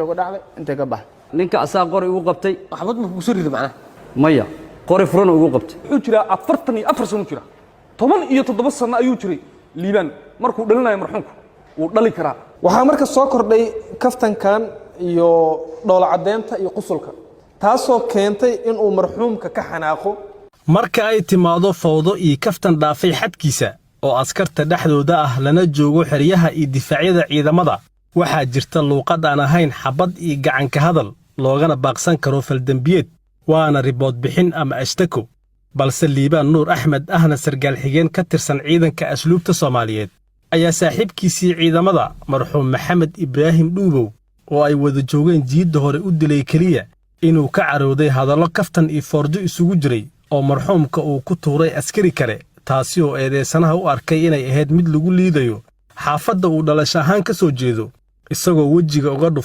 Uga dhacday, intay ka baxday. Ninka asaa qori ugu qabtay. Waxbad ma kugu soo rida macnaha? Maya, qori furan ugu qabtay. Wuxuu jiraa 44 sano jira. 17 sano ayuu jiray Liibaan markuu dhalinayo marxuumku. Wuu dhali karaa. Waxaa marka soo kordhay kaftankan iyo dhoola caddeynta iyo qusulka, taasoo keentay inuu marxuumka ka xanaaqo. Marka ay timaado fawdo iyo kaftan dhaafay xadkiisa oo askarta dhexdooda ah, lana joogo xeryaha iyo difaacyada ciidamada, waxaa jirta luuqad aan ahayn xabbad iyo gacanka hadal, loogana baaqsan karo faldembiyeed, waana report bixin ama ashtako. Balse Liibaan Nuur Axmed, ahna sargaal xigeen ka tirsan Ciidanka Asluubta Soomaaliyeed, ayaa saaxiibkiisii ciidamada, marxuum Maxamed Ibraahim Dhuubow, oo ay wada joogeen jiidda hore, u dilay keliya inuu ka carooday hadallo kaftan iyo foorjo isugu jiray oo marxuumka uu ku tuuray askari kale, taasi oo eedeysanaha u arkay inay ahayd mid lagu liidayo xaafadda uu dhalasho ahaan ka soo jeedo, isagoo wejiga uga dhuftay.